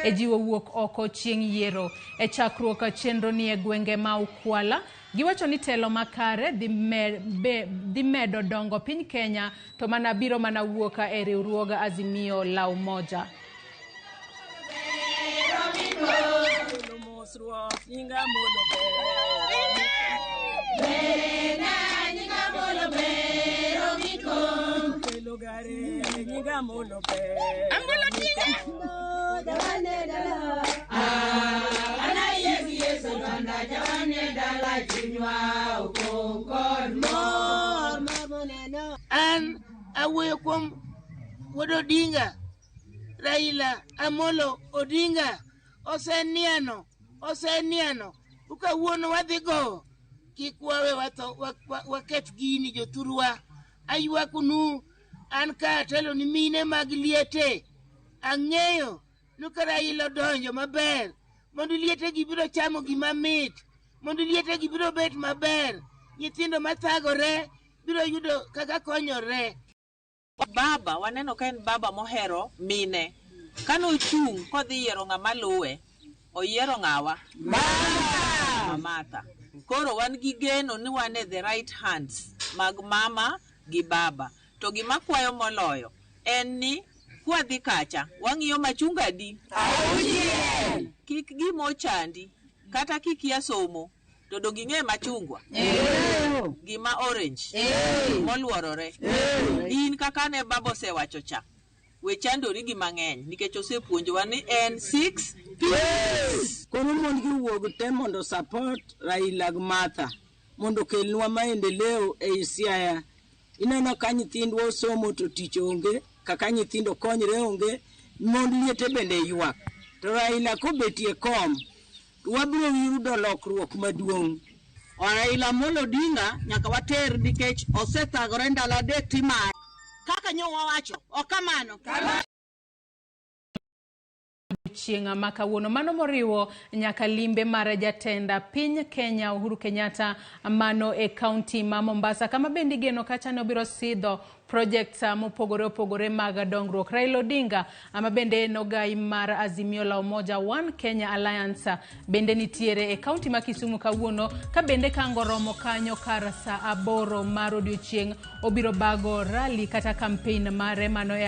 e jiwo wuok oko chieng' yiero. E chakruok chenro ni e gwenge ma Ukwala, giwacho ni telo makare dhi, me, be, dhi medo dongo piny Kenya to mana biro mana wuok e riwruog Azimio la Umoja. An awuoyo kuom wuod Odinga, Raila Amolo Odinga oseniano, oseniano. Kawuono wadhi gowo, kik wawe watho, waketh gini jothurwa. Aywaknu an ka atelo ni mine mag liete. Ang'eyo ni ka Raila odonjo maber, mondo liete gi biro chamo gima mit, mondo liete gi biro bet maber, nyithindo mathagore biro yudo kaka konyore. Baba waneno ka en baba mohero mine. Kane ochung' kodhi yiero ng'ama luwe, oyiero ng'awa? Mama Martha. Koro wan gi geno ni wan e the right hands mag mama gi baba. To gima kwayo moloyo en ni kwadhi kacha, wang'iyo machunga adi? Auchiel. Kik gima ochandi, kata kikia somo, to dong ing'e machungwa? Gima orange moluorore. In kaka ne baba osewacho cha, we chandori gi mang'eny nikech osepuonjowa ni en 6 Ps. Koro mon gi wuog te mondo support Raila gi Martha mondo okelnwa maendeleo ei Siaya. Ineno ka nyithindwa osomo to tich onge, kaka nyithindo konyre onge, mond liete bende ywak. To Raila kobetie kom, to wabiro yudo lokruok maduong'. Raila Amolo Odinga nyaka water nikech osethagore ndalo adek timaye. Kaka nyo wawacho, ok kamano? Chieng' ma kawuono mano moriwo nyaka limbe mar jatend piny Kenya Uhuru Kenyatta mano e kaunti ma Mombasa kama bende igeno kacha ne obiro sidho projects mopogore opogore mag dongruok. Raila Odinga ma bende en ogai mar Azimio la Umoja One Kenya Alliance bende nitiere e kaunti ma Kisumu kawuono ka bende kango romo kanyo kar saa 8 mar odiochieng' obiro bago rally kata campaign mare mano e